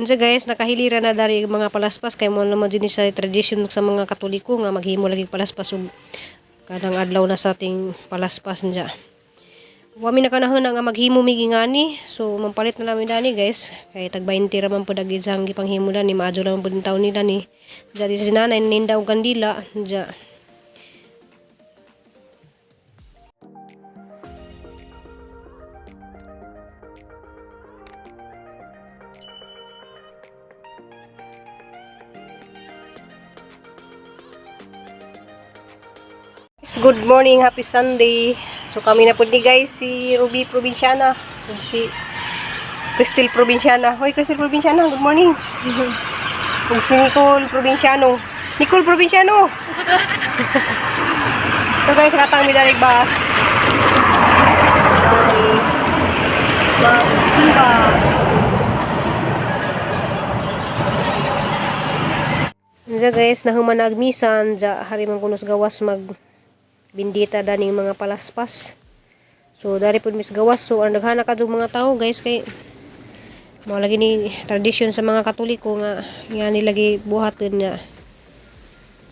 Unsa guys, nakahilira na dari mga palaspas kay mo naman din sa tradisyon sa mga Katoliko nga maghimo lagi palaspas ug kanang adlaw na sa ating palaspas niya. Wa mi nakanahon nga maghimo mi gingani. So mampalit na namin dani, guys. Kay tag 20 ra man pud ag isang gipanghimo dani, maadyo ra man pud ang taon nila ni. Diya di si nanay ninda og kandila. Diya. Good morning, happy Sunday. So kami na pud ni guys si Ruby Provinciana ug si Crystal Provinciana. Hoy, Crystal Provinciana, good morning. Ug si Nicole Provinciano. Nicole Provinciano. So guys, katang mi darig bus. Okay. Magsimba. Diya guys, nahuman na agmisan, diya hari man kuno sa gawas mag bindita daning mga palaspas. So dari pud mis gawas, so ang naghana kadtong mga tao guys kay mao lagi ni tradisyon sa mga Katoliko nga nga nila lagi buhaton nga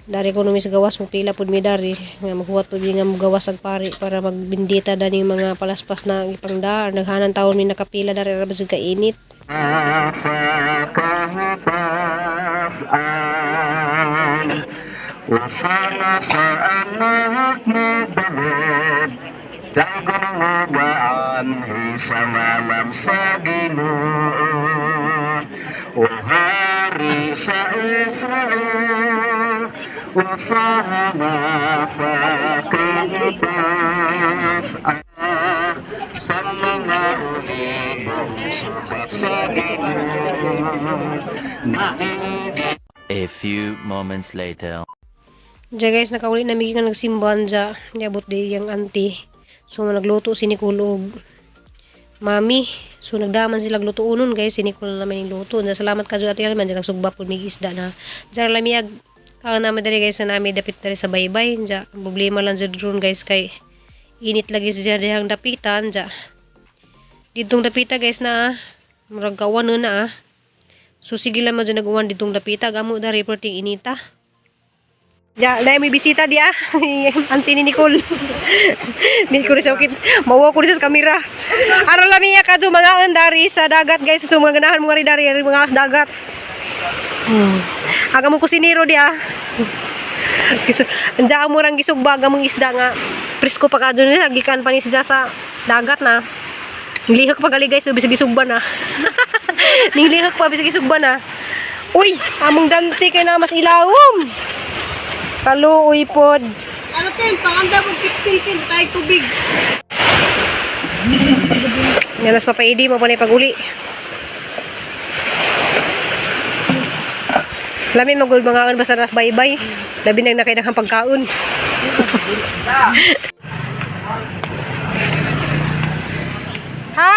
dari kuno mis gawas mo pila pud mi dari nga maghuwat pud mi nga mogawas ag pari para magbindita daning mga palaspas na gipangda. Naghanan taon mi nakapila dari ra bisag kainit. Sa kahitasan, Usana sa anak ni David, Dagunugaan sa ngalan sa Ginoo. O hari sa Israel, Usana sa kahitasan, sa mga olibo, sukat sa Ginoo. Naninggit A few moments later. Diya guys, nakauli na mi nga nagsimban dya. Niabot di yung auntie. So nagluto si Nicole og mami. So nagdaman sila luto unon guys. Si Nicole na naman yung luto. Diya, salamat ka Ate Alman. Diya nagsugba po mig isda na. Diya lamiyag. Kaya namin diri guys na namin dapit diri sa baybay. Diya, ang problema lang dyan ron guys kay init lagi siya dihang dapitan. Diya. Ditong dapita guys na murag kawan na ah. So sige lang mo dyan nag-uwan ditong dapita. Gamo dari perting inita. Ja, dahil may bisita di ah. Auntie ni Nicole. Nicole sa ukit. Mauwa ko sa kamera. Aron lami ka mga dari sa dagat guys. So mga ganahan mga dari dari mga sa dagat. Aga mo kusinero di ah. Gisu, anja mo rang gisugbag among isda nga presko pa kadto nila gikan pa ni siya sa dagat na. Nilihok pa gali guys, so bisag gisugba na. Nilihok pa bisag gisugba na. Uy, among dante kay na mas ilawom. Kaluoy pod. Ano Ken, panganda mo pitsil Ken, tayo tubig. Yan nas papaidi mo pa na pag-uli. Lami magul mga basta nas baybay. Labi na nakaidaghang pagkaon. Ha?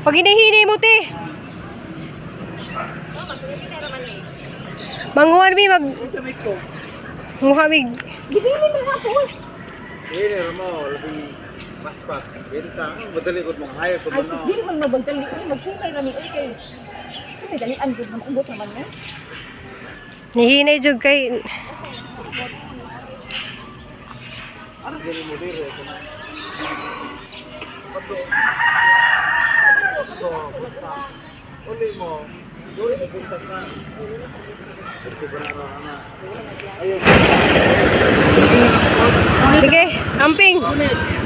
Pag hinihini mo ti. Manguan mi mag Nguha mi. Ini mo, lebih pas-pas. Benta, madali ko mong hayop ko Ay, no. dili man mabagdali uy, magsungkay rami uy kay. Kasi dalian gud man ugot naman mo. Nihinay jud kay Uli mo, duli mo bunta sa. Sige, amping.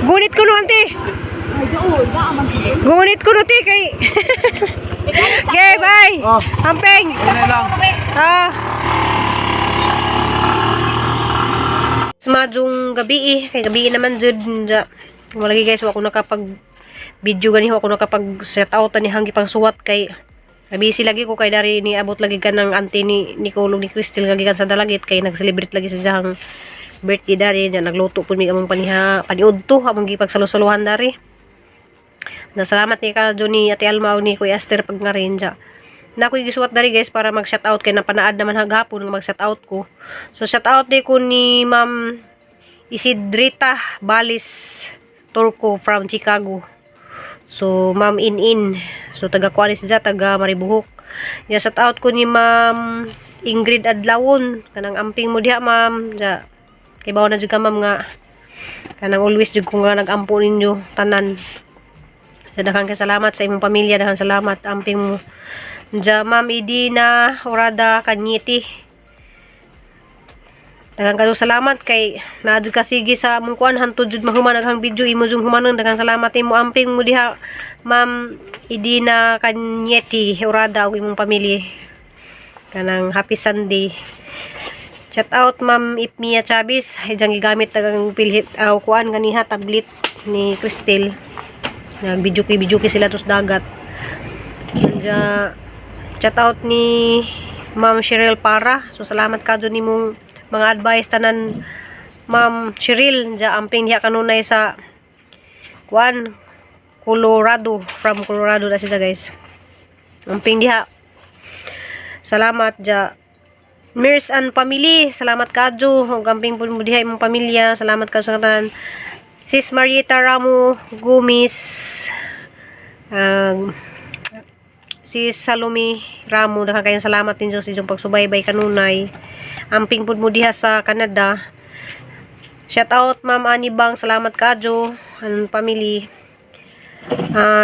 Gunit ko no, ante. Ay, doon, naa man sige. Gunit ko no, te, kay. Okay, bye. Amping. Ah. Sumajong gabi eh. Kay gabi naman jud. Dya. Malagi guys, wa ko nakapag video gani wa ko nakapag set out ani hanggi pang suwat kay busy lagi ko kay dari ni abot lagi ka ng auntie ni Nicole ug ni Crystal nga gikan sa Dalagit kay nag-celebrate lagi sa siyang birthday dari niya nagluto pud mi among paniha paniudto among gipagsalo-saluhan dari. Na salamat ni ka Johnny, Ate Alma ug ni Kuya Esther pag ngarin dya. Na ako'y gisuwat dari guys para mag shout out kay napanaad naman haghapon nga mag shout out ko. So shout out di ko ni Ma'am Isidrita Balis Turco from Chicago. So Ma'am In In. So taga Kuanis dya, taga Maribuhok. Ya, shout out ko ni Ma'am Ingrid Adlawon, kanang amping mo diha, ma'am. Ja, kibaw na jud ka, ma'am, nga kanang always jud ko nga nagampo ninyo tanan. Sa daghang kay salamat sa imong pamilya, daghang salamat, amping mo. Ja, Ma'am Idina Orada Kanyiti. Daghang kayo salamat kay naa jud ka sige sa among kuan hantod jud mahuman aghang video imo jung humanon. Daghang salamat imo, amping mo diha, Ma'am Idina Kanyeti Orada, ug imong pamilya. Kanang happy Sunday. Shout out Ma'am Ipmia Chavez, ijang gigamit tagang pilhit aw kuan ganiha tablet ni Cristel. Nag-video kay video sila tos dagat. Diya, shout out ni Ma'am Cheryl Para. So salamat ka dun nimong mga advice tanan, Ma'am Cheryl. Diya, amping diha kanunay sa kuan Colorado, from Colorado na siya, guys. Amping diha. Salamat ja. Mirs and family, salamat kadyo. Ug amping pud mo diha imong pamilya. Salamat ka sa tanan. Sis Marieta Ramo Gumis, Sis Salome Ramo, daghan kayong salamat ninyo sa inyong pagsubaybay kanunay. Amping pud mo diha sa Canada. Shout out Ma'am Annie Bang, salamat kadyo ang family.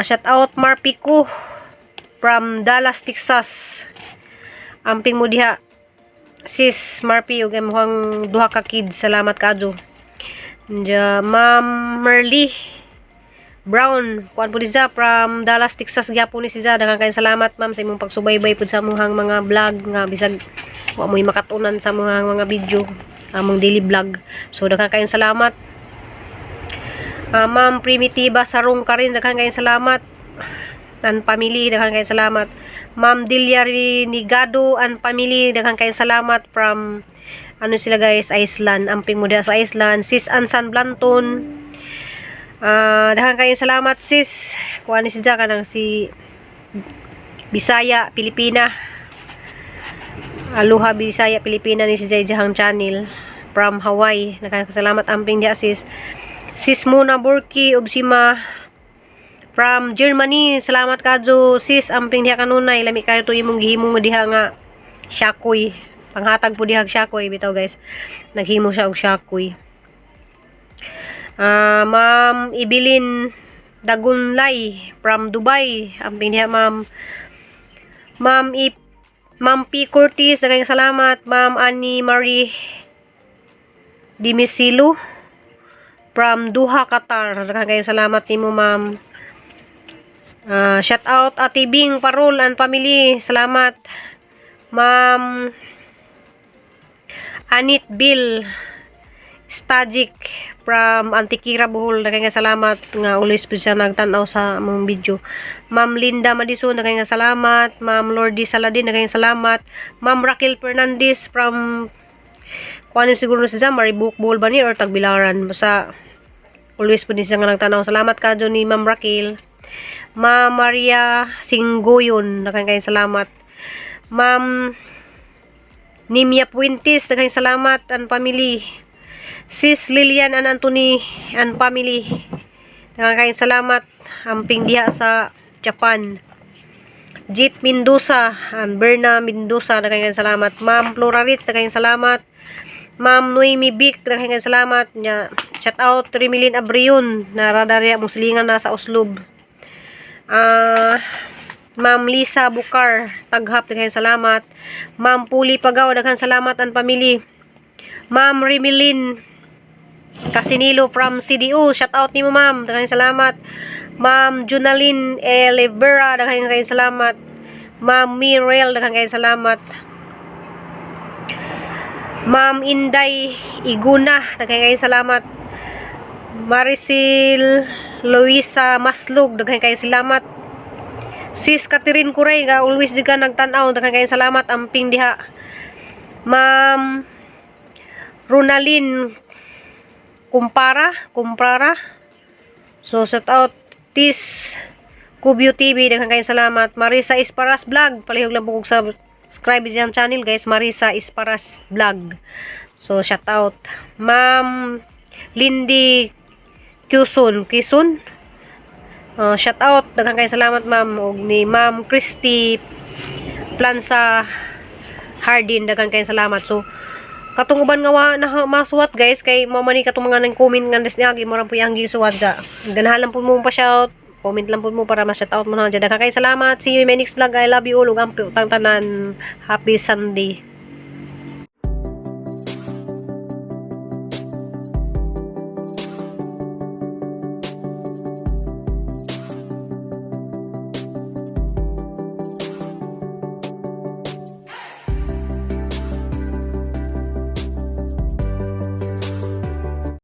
Shout out Marpico from Dallas, Texas. Amping mo diha, Sis Marpi, ug imong duha ka kids, salamat kadyo. Diya, Ma'am Merly Brown, kuan po ni siya from Dallas, Texas gyapon ni siya. Daghang kayong salamat, ma'am, sa imong pagsubaybay pud sa among mga vlog nga bisag wa mo'y makatunan sa mga video, among daily vlog. So daghang kayong salamat. Ma'am Primitiva Sarong Karin, daghang kayong salamat. And family, daghang kayong salamat. Ma'am Delia Renegado and family, daghang kayong salamat from ano sila, guys, Iceland. Amping mo diha sa Iceland. Sis Ansan Blanton. Daghang kayong salamat, sis. Kuha ni si Jack kanang si Bisaya Pilipina. Aloha Bisaya Pilipina ni si Jay Jahang channel from Hawaii. Nakakasalamat, amping diha, sis. Sis Mona Burki Ubsima from Germany. Salamat kadyo, sis, amping diha kanunay. Lami kayo to imong gihimo nga diha nga shakoy. Panghatag po diha shakoy bitaw, guys. Naghimo siya og shakoy. Ma'am Ibilin Dagunlay from Dubai. Amping diha, ma'am. Ma'am P. Curtis, daghang salamat. Ma'am Annie Marie Dimisilo from Doha, Qatar. Daghang kayong salamat nimo, ma'am. Shout out Ate Bing Parol and family. Salamat. Ma'am Anit Bill Stagic from Antikira, Bohol. Daghang salamat nga always po siya nagtan-aw sa among video. Ma'am Linda Madison, daghang salamat. Ma'am Lordy Saladin, daghang salamat. Ma'am Raquel Fernandez from kuan siguro na siya, Maribuk, Bohol ba ni or Tagbilaran. Basta always po din siya nga nagtanaw. Salamat ka ni Ma'am Raquel. Ma'am Maria Singgoyon, daghang kayong salamat. Ma'am Nimia Puentes, daghang salamat and family. Sis Lilian and Anthony and family. Daghang kayong salamat. Amping diha sa Japan. Jit Mendoza and Berna Mendoza, daghang kayong salamat. Ma'am Flora Ritz, daghang salamat. Ma'am Noemi Vic, daghang kayong salamat. Nya, shout out Remilin Abrion, naradarya mong silingan na sa Oslob. Ma'am Lisa Bukar, Taghap, daghang salamat. Ma'am Puli Pagaw, daghang salamat and family. Ma'am Remilin Casinilo from CDO, shout out nimo, ma'am, daghang salamat. Ma'am Junalyn Elevera, daghang kayong salamat. Ma'am Mirel, daghang kayong salamat. Ma'am Inday Iguna, daghang kayong salamat. Maricel Luisa Maslog, daghang kayong salamat. Sis Catherine Kuray, nga always di ka nagtan-aw, daghang kayong salamat, amping diha. Ma'am Ronalyn Kumpara, Kumpara. So, shout out Tis Kubyo TV, daghang kayong salamat. Marisa Isparas Vlog, palihog lang po kog subscribe siyang channel, guys, Marisa Isparas Vlog. So, shout out. Ma'am Lindy Quezon, Quezon. Shout out, daghang kayong salamat, ma'am, og ni Ma'am Christy Plansa Hardin, daghan kayong salamat. So katong uban nga wa na masuwat, guys, kay mao man ni katong mga nang comment nga des niagi mo ra po yang gisuwat ga. Ganahan lang po mo pa shout, comment lang po mo para ma-shout out mo na dyan. Daghan kayong salamat. See you in my next vlog. I love you all. Ug ang tanan. Happy Sunday.